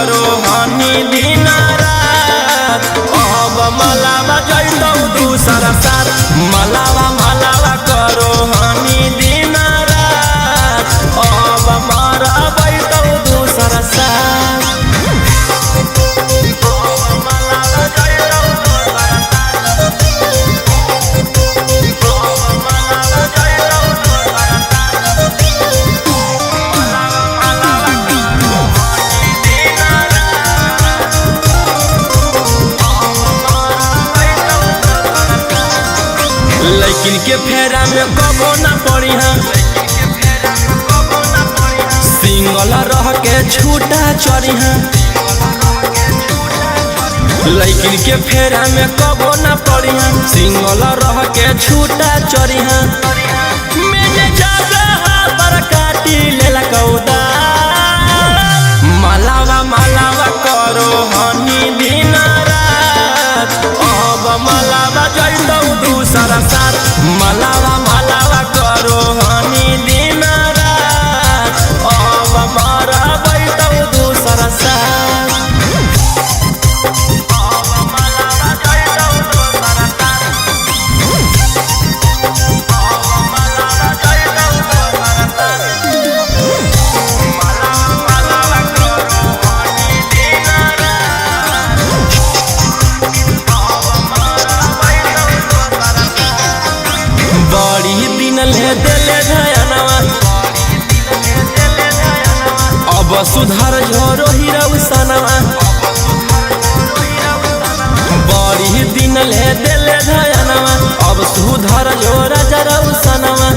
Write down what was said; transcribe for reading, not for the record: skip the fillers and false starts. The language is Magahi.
करो हनी दिन रात, अब मलावा जैतौ दूसर साथ। मलावा मलावा करो हनी दिन रात, अब मरबैतौ दूसर साथ। लैकिन के फेरा में कबो ना पड़ी है, सिंगल रह के छूटा चढ़ी है। लैकिन के फेरा में कबो ना पड़ी है, सिंगल रह के छूटा चढ़ी है। मैंने जगह पर काटी लेला कौदा, मलावा मलावा करो हनी दिन रात, अब मलावा जैतौ दूसर साथ। मलावा मलावा करो हनी दिन रात, अब मरबैतौ दूसर साथ। बड़ी दिन ले देले धयनवा, अब सुधार झोरो हिरौसनवा। बड़ी दिन ले देले धयनवा, अब सुधार झोरा जरौसनवा।